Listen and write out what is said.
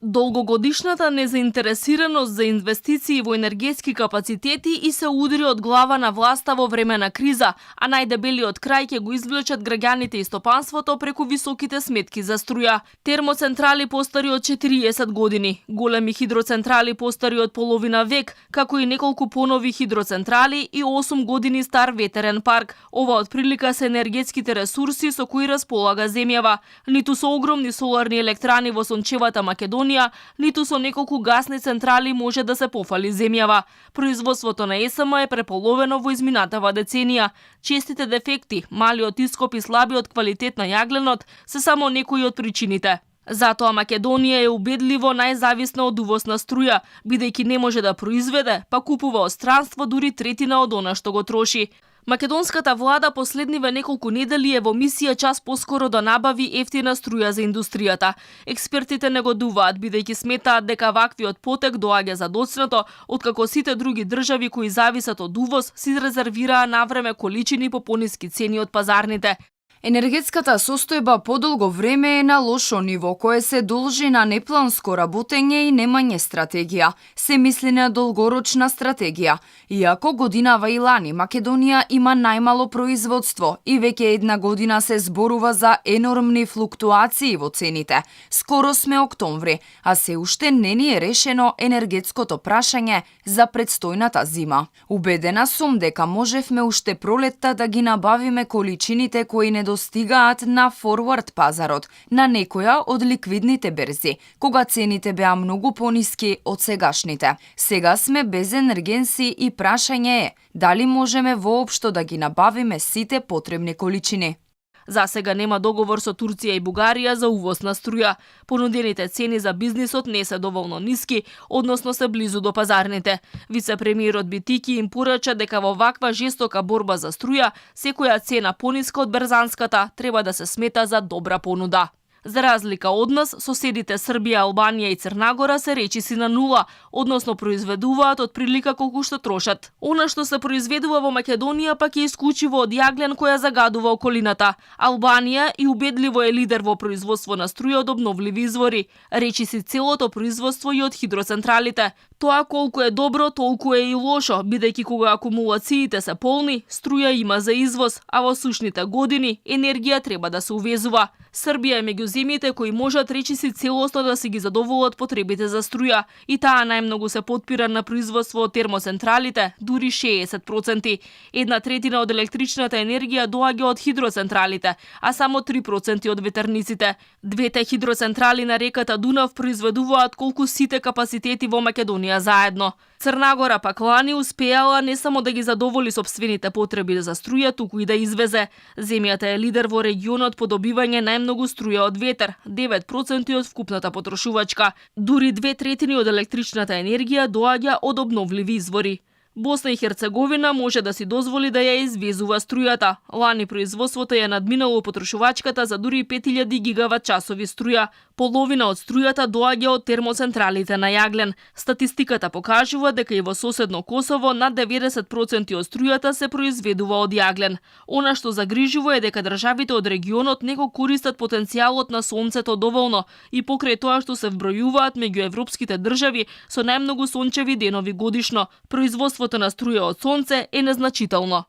Долгогодишната незаинтересираност за инвестиции во енергетски капацитети и се удари од глава на власта во време на криза, а најдебелиот крај ќе го извлечат граѓаните и стопанството преку високите сметки за струја. Термоцентрали постари од 40 години, големи хидроцентрали постари од половина век, како и неколку понови хидроцентрали и 8 години стар ветерен парк. Ова од прилика се енергетските ресурси со кои располага земјава, ниту со огромни соларни електрани во сончевата Македонија, ниту со неколку гасни централи може да се пофали земјава. Производството на ЕСМ е преполовено во изминатава деценија. Честите дефекти, малиот ископ и слабиот квалитет на јагленот се само некои од причините. Затоа Македонија е убедливо најзависна од увоз на струја, бидејќи не може да произведе, па купува од странство дури третина од она што го троши. Македонската влада последниве неколку недели е во мисија час поскоро да набави ефтина струја за индустријата. Експертите негодуваат, бидејќи сметаат дека ваквиот потек доаѓа задоцнато, откако сите други држави кои зависат од увоз си резервираа навреме количини по пониски цени од пазарните. Енергетската состојба подолго време е на лошо ниво, кое се должи на непланско работење и немање стратегија. Се мисли на долгорочна стратегија. Иако годинава и лани Македонија има најмало производство и веќе една година се зборува за енормни флуктуации во цените. Скоро сме октомври, а се уште не ни е решено енергетското прашање за предстојната зима. Убедена сум дека можевме уште пролетта да ги набавиме количините кои не достигаат на форвард пазарот, на некоја од ликвидните берзи, кога цените беа многу пониски од сегашните. Сега сме без енергенси и прашање е дали можеме воопшто да ги набавиме сите потребни количини. За сега нема договор со Турција и Бугарија за увоз на струја. Понудените цени за бизнисот не се доволно ниски, односно се близу до пазарните. Вице-премиерот Битики им порача дека во ваква жестока борба за струја, секоја цена пониска од берзанската треба да се смета за добра понуда. За разлика од нас, соседите Србија, Албанија и Црнагора се речиси на нула, односно произведуваат од прилика колку што трошат. Она што се произведува во Македонија пак е исклучиво од јаглен која загадува околината. Албанија и убедливо е лидер во производство на струја од обновливи извори. Речиси целото производство и од хидроцентралите. Тоа колку е добро, толку е и лошо, бидејќи кога акумулациите се полни, струја има за извоз, а во сушните години енергија треба да се увезува. Србија е меѓу земјите кои можат речиси целосно да си ги задоволат потребите за струја и таа најмногу се потпира на производство од термоцентралите, дури 60%. Една третина од електричната енергија доаѓа од хидроцентралите, а само 3% од ветерниците. Двете хидроцентрали на реката Дунав произведуваат колку сите капацитети во Македонија заедно. Црнагора пак лани успеала не само да ги задоволи сопствените потреби за струја, туку и да извезе. Земјата е лидер во регионот по добивање најмногу струја од ветер, 9% од вкупната потрошувачка. Дури 2/3 од електричната енергија доаѓа од обновливи извори. Босна и Херцеговина може да си дозволи да ја извезува струјата. Лани производството ја надминало потрошувачката за дури 5000 гигават часови струја. Половина од струјата доаѓа од термоцентралите на јаглен. Статистиката покажува дека и во соседно Косово над 90% од струјата се произведува од јаглен. Она што загрижува е дека државите од регионот не го користат потенцијалот на сонцето доволно и покрај тоа што се вбројуваат меѓу европските држави со најмногу сончеви денови годишно. Производството на струја од сонце е незначително.